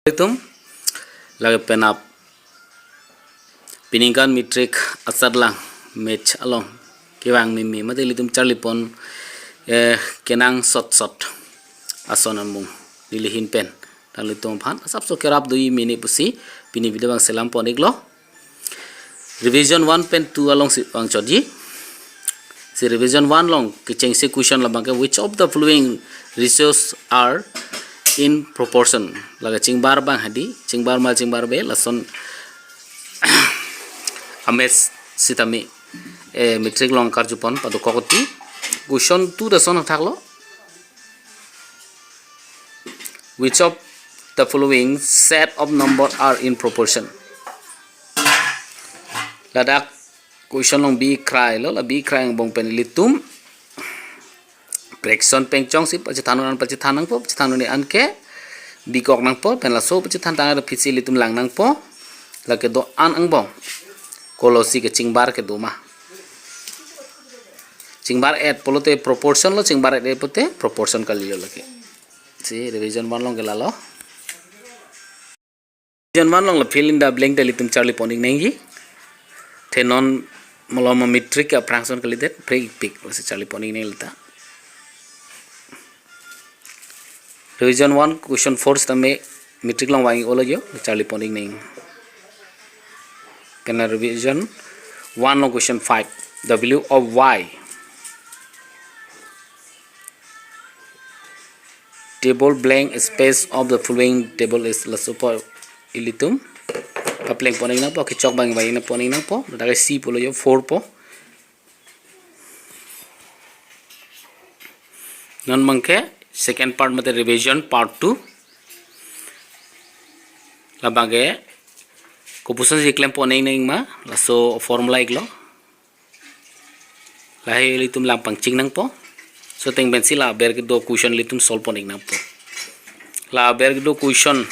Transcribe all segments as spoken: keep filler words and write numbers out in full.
Itum lake penap piningkan matric asatlang maths along kevang meme mate ilitum charlipon, eh, kenangsot sot ason angbong neli ahin pen. Nanglitum aphan asapso kerap do-i mene pusi pini video abang selam pon-iklo. Revision one pen two alongsi vangchotji. Si revision one along kechengsi question labang ke, which of the following ratios are in proportion? Lake chingbar abang hadi, chingbar mal chingbar be, lason a-maths sitame, eh, matric along karjupon padokok ti. Question two ta lason thaklo. Which of the following set of number are in proportion? Ladak question along bi krailo, la bi krai angbong pen ilitum fraction pen chongsi pachethan un an pachethan nangpo, pachethan un-e an ke bikok nangpo, pen laso pachethan tang ada phisi ilitum lang nangpo, lake do-an angbong kolosi kechingbar kedo ma. Chingbar-et pulote proportion lo, chingbar-et-et pulote proportion kalilo lake. Si revision one along ke lalo. Revision one along la fill in the blank ta ilitum charlipon-ik nangji. The non malom matric ke aphrang ason kalidet, phre-ikpik, lasi charlipon-ik nangji lata. Revision one question four sitame matric along vang-iklo jo, charlipon-ik nangji. Kena revision one along question five, W of Y. Table blank space of the following table is, laso po ilitum paplengpon-ik nangpo, kechok abang vang-ikpon-ik nangpo, ladak C pulo jo, four po. Non abang ke second part mate revision part two. Labang ke kopusonsi klempon-ik nangji ma, laso formula-iklo. Lahei ilitum lang pangcheng nangpo. So ateng pensi la aber kedo question ilitum solve pon-ik nangpo. La aber kedo question,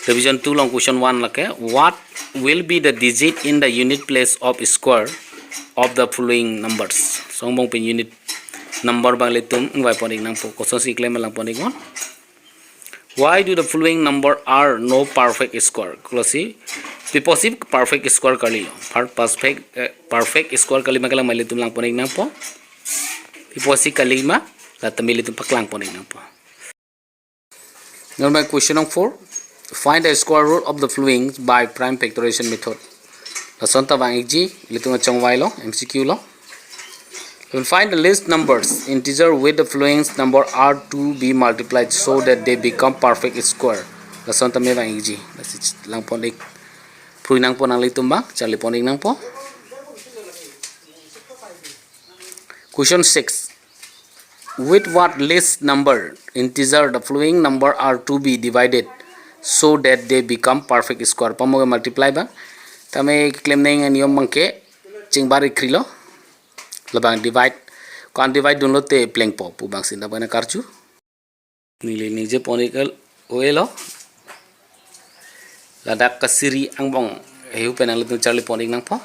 revision two along question one lake, what will be the digit in the unit place of square of the following numbers? So angbong pen unit number abang ilitum ingvaipon-ik nangpo. Kosonsi klem langpon-iknon. Why do the following number are no perfect square? Kolosi, pi apotsi perfect square kalilo. Par-, perfect, eh, perfect square kali ma kalang ma ilitum langpon-ik nangpo. Pi apotsi kali ma, la tame ilitum paklangpon-ik nangpo. Now my question number four. Find the square root of the following by prime factorization method. Lason ta vang-ikji, ilitum kachongvailo, M C Q lo. We will find the least numbers, integer with the following number are to be multiplied so that they become perfect square. Lason tame vang-ikji. Lasi langpon-ik. Phrui nangpo nanglitum abang, charlipon-ik nangpo. Question six. With what least number integer the following number are to be divided so that they become perfect square? Pamo ke multiply abang. Tame keklem nangji aniyom abang ke chingbar-ik krilo. Labang divide. Ko-an divide dunlote plengpo pu abang si nangphan karju. Neli ningje pon-ik el-, o-elo. Ladak kasiri angbong haihui pen nanglitum charlipon-ik nangpo.